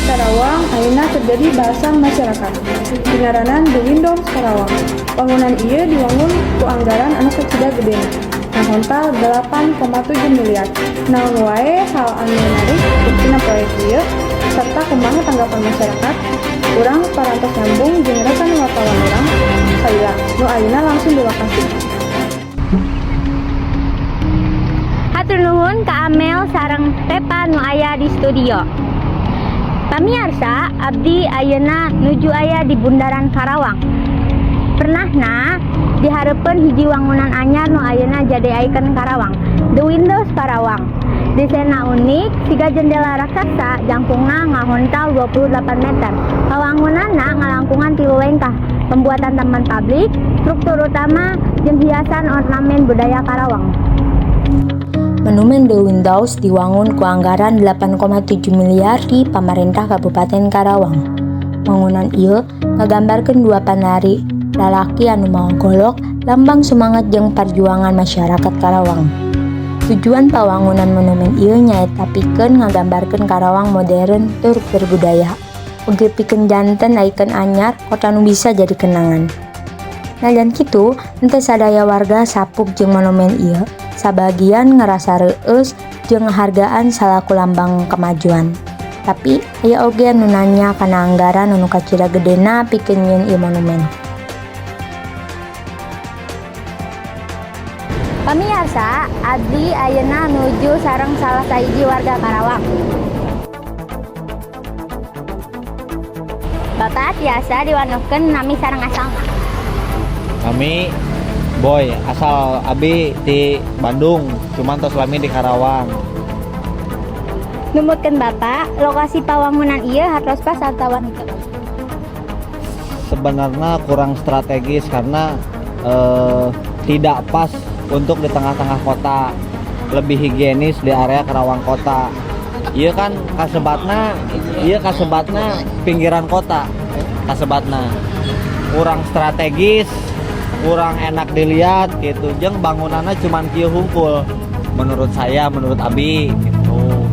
Karawang ayeuna keur jadi bahasan masyarakat. Dingaranan The Windows Karawang. Bangunan ieu diwangun ku anggaran anu kacida gedena. Ngahontal 8,7 miliar. Naon wae hal anu menarik tina proyek ieu serta kumaha tanggapan masyarakat? Urang parantos nyambung jeung rekan wartawan urang, Salila, nu ayeuna langsung di lokasi. Hatur nuhun ka Amel sareng Pepa nu aya di studio. Pamiarsa, abdi ayeuna nuju aya di Bundaran Karawang. Pernahna dihareupeun hiji wangunan anyar nu ayeuna jadi ikon Karawang, The Windows Karawang. Desainna unik, siga jendela raksasa, jangkungna ngahontal 28 meter. Pawangunanna ngalangkungan tilu lengkah, pembuatan taman publik, struktur utama, jeung hiasan ornamen budaya Karawang. Monumen The Windows diwangun ku anggaran 8,7 miliar di pamarentah Kabupaten Karawang. Wangunan ieu ngagambarkeun dua panari lalaki anu mawa golok, lambang semangat jeung perjuangan masyarakat Karawang. Tujuan pawangunan monumen ieu nyaeta pikeun ngagambarkeun Karawang modern tur berbudaya. Oge pikeun janten ikon anyar kota nu bisa jadi kenangan. Najan kitu, henteu sadaya warga sapuk jeung monumen ieu. Sabagian ngerasa reueus jeung ngahargaan salaku lambang kemajuan. Tapi aya oge anu nanya kana anggaran anu kacida gedena pikeun nyieun ieu monumen. Pamiarsa, abdi ayeuna nuju sareng salah sahiji warga Karawang. Bapak tiasa diwanohkeun nami sareng asalna? Kami Boy, asal abi di Bandung, cuman tos lami di Karawang. Numutkeun Bapak, lokasi pawangunan ieu hartos pas atawa henteu? Sebenarnya kurang strategis karena tidak pas untuk di tengah-tengah kota. Lebih higienis di area Karawang kota. Iya kan kasebatna, iya kasebatna pinggiran kota. Kasebatna kurang strategis, kurang enak dilihat gitu. Jeung bangunannya cuman kieu hungkul. Menurut saya, menurut Abi gitu.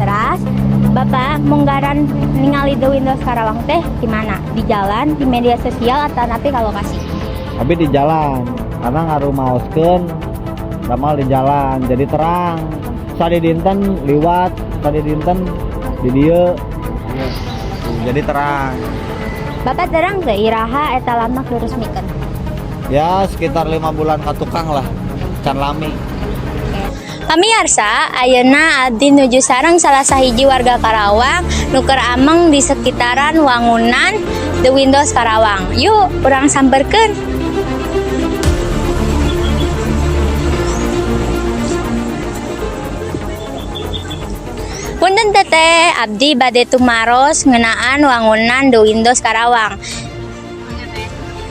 Teras, Bapak munggaran ningali The Windows Karawang teh di mana? Di jalan, di media sosial, atau napi ka lokasi? Abi di jalan karena ngarumaoskeun damal di jalan jadi terang. Sadi dinten liwat, sadi dinten di dieu. Tuh, jadi terang. Bapak terang teu iraha eta lamak diresmikeun? Ya sekitar 5 bulan ka tukang lah, can lami. Pamiarsa, ayeuna abdi nuju sareng salah sahiji warga Karawang nu keur ameng di sekitaran wangunan The Windows Karawang. Yuk, urang samperkeun. Punten Teteh, abdi bade tumaros ngeunaan wangunan The Windows Karawang.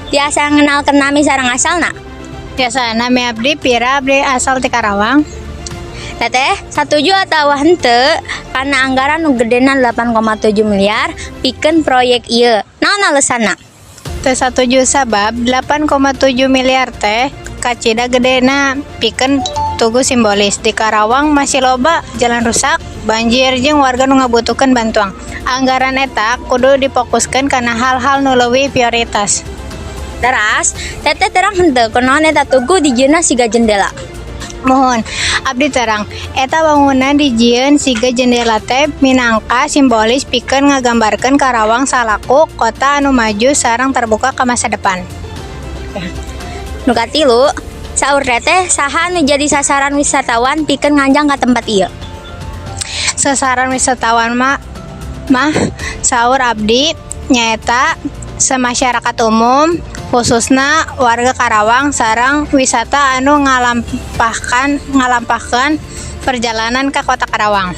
Tiasa ngenalkeun nami sareng asalna? Biasa, nami abdi Pira, abdi asal ti Karawang. Teteh, satuju atau henteu kana anggaran nu gedena 8,7 miliar pikeun proyek ieu? Naon alasanna? Teu satuju, sabab 8,7 miliar teh kacida gedena pikeun tugu simbolis. Di Karawang masih loba jalan rusak, banjir, jeung warga nu ngabutuhkeun bantuan. Anggaran eta kudu difokuskeun kana hal-hal nu leuwih prioritas. Teras, Teteh terang henteu kunaon eta tugu dijieunna siga jendela? Muhun, abdi terang. Eta bangunan dijieun siga jendela teh minangka simbolis pikeun ngagambarkeun Karawang salaku kota anu maju sareng terbuka ke masa depan. Nu katilu, saur Teteh saha nu jadi sasaran wisatawan pikeun nganjang ka tempat ieu? Sasaran wisatawan mah saur abdi nyaeta semasyarakat umum, khususna warga Karawang sareng wisata anu ngalampahkan perjalanan ke kota Karawang.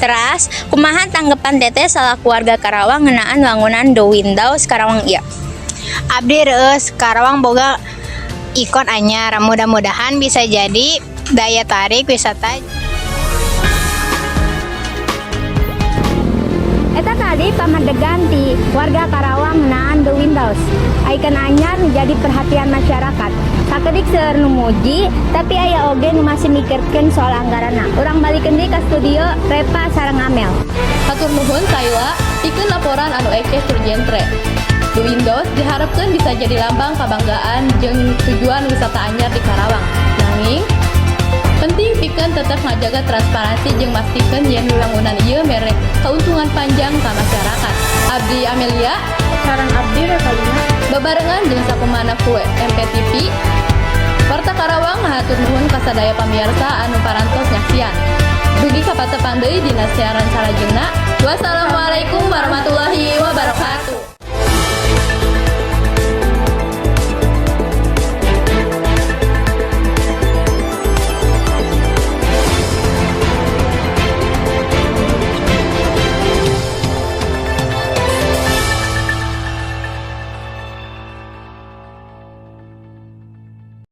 Teras, kumaha tanggapan Teteh salaku warga Karawang ngeunaan wangunan The Windows Karawang ieu? Abdi reueus, Karawang boga ikon anyar, mudah-mudahan bisa jadi daya tarik wisata. Eta tadi pamedek. Adegan ti warga Karawang ngeunaan The Windows. Ikon anyar nu jadi perhatian masyarakat. Sakedik seueur nu muji, tapi aya oge nu masih mikirkeun soal anggaranna. Urang balikeun deui ka studio Repa sareng Amel. Hatur nuhun, Kayla, pikeun laporan anu ekeh tur jentre. The Windows diharapkan bisa jadi lambang kebanggaan jeung tujuan wisata anyar di Karawang. Nanging penting pikeun tetep ngajaga transparansi jeung mastikeun yen wangunan ieu mere keuntungan panjang ka masyarakat. Abdi Amelia Sareng abdi Revalina. Babarengan jeung sakumana kru MPTV Warta Karawang ngahatur nuhun ka sadaya pamirsa anu parantos nyaksian. Dugi ka patepang deui dina siaran salajengna. Wassalamualaikum warahmatullahi wabarakatuh.